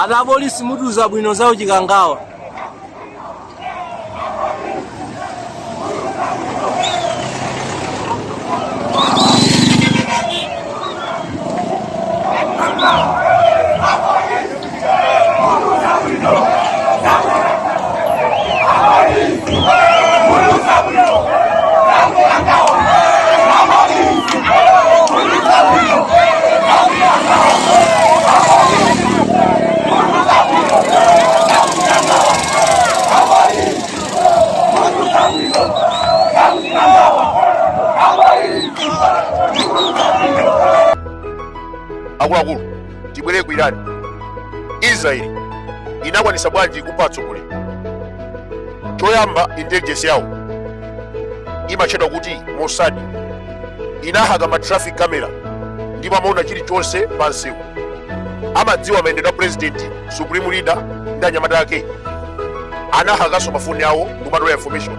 Ati apolisi mutiuza bwino za uchikangawa. Akuluakulu, tibwere ku Irani. Israeli inakwanisa bwanji kupha atsogoleri? Choyamba, intelligence yawo imatchedwa kuti Mossad inahaka ma traffic camera ndipo amaona chilichonse pa msewu. Amadziwa mayendedwe a president, supreme leader ndi anyamata ake. Anahakanso mafoni awo ndikumatola information.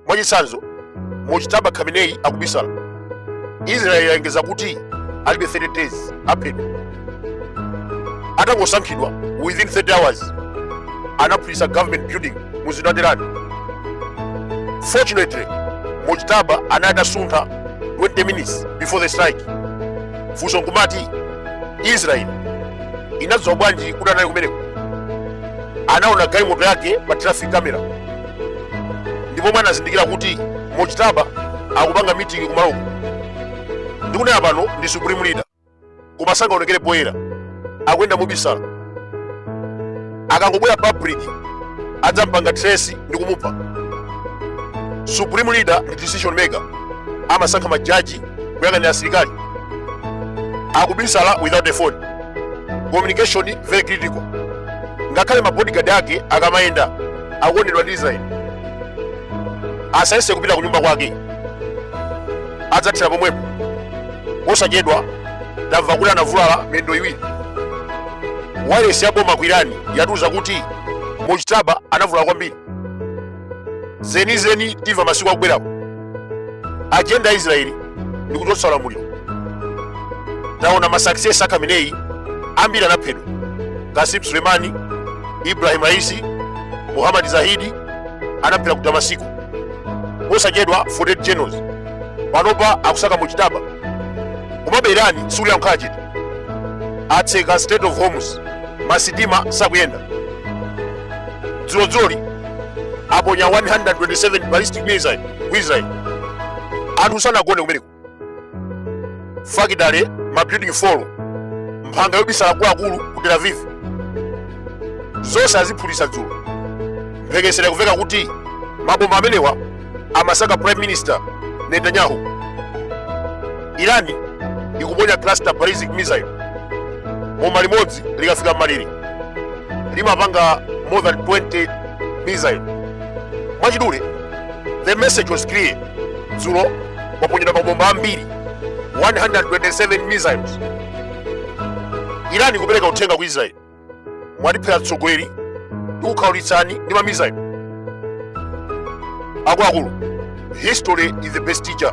Mwachitsanzo, Mojtaba Khamenei akubisala. Israel yalengeza kuti alibe 30 days aphedwa. Atangosankhidwa, within 30 hours anaphulitsa government building mu mzinda wa Tehran. Fortunately, Mojtaba anali atasuntha 20 minutes before the strike. Funso nkumati, Israel inadziwa bwanji kuti anali kumeneko? Anaona galimoto yake pa traffic camera ndipo anazindikira kuti Mojtaba akupanga meeting kumaloko. Ndikunena pano ndi supreme leader, koma sangaonekere poyera, akuyenda mobisala. Akangobwera public adzampanga trace ndi kumupha. Supreme leader ndi decision maker, amasankha majaji, kuyang'anira asilikali. Akubisala without a phone, communication very critical. Ngakhale ma bodyguard ake akamayenda akuonedwa ndi Israel. Asayese kupita kunyumba kwake, adzathera pomwepo. Posachedwa tamva kuti anavulala miyendo iwiri. Wailesi ya boma ku Irani yatiuza kuti Mojtaba anavulala kwambiri. Zenizeni timva masiku akubwerawo. Agenda ya Israeli ndi kuchotsa ulamuliro. Taona ma successor a Khamenei ambiri anaphedwa: Qasim Suleimani, Ibrahim Raisi, Muhammad Zahidi anaphera ku Damasiko. Posachedwa 48 generals. Panopa akusaka Mojtaba. Komabe Irani sikuti yakhala chete. Atseka Strait of Hormuz, masitima sakuyenda. Dzulodzuloli aponya 127 ballistic missile ku Israel. Anthu sanagone kumeneko. Fakitale, ma building 4, mphanga yobisala akuluakulu ku Tel Aviv, zonse aziphulitsa dzulo. Mphekesera ikuveka kuti mabomba amenewa amasaka Prime Minister Netanyahu. Irani ikuponya cluster ballistic missile. Boma limodzi likafika m'malere limapanga more than 20 missile. Mwachidule, the message was clear. Dzulo kwaponyedwa mabomba ambiri, 127 missiles. Iran ikupereka uthenga ku Israel: mwatiphera mtsogoleri, tikukhaulitsani ndi ma missile. Akuluakulu, history is the best teacher.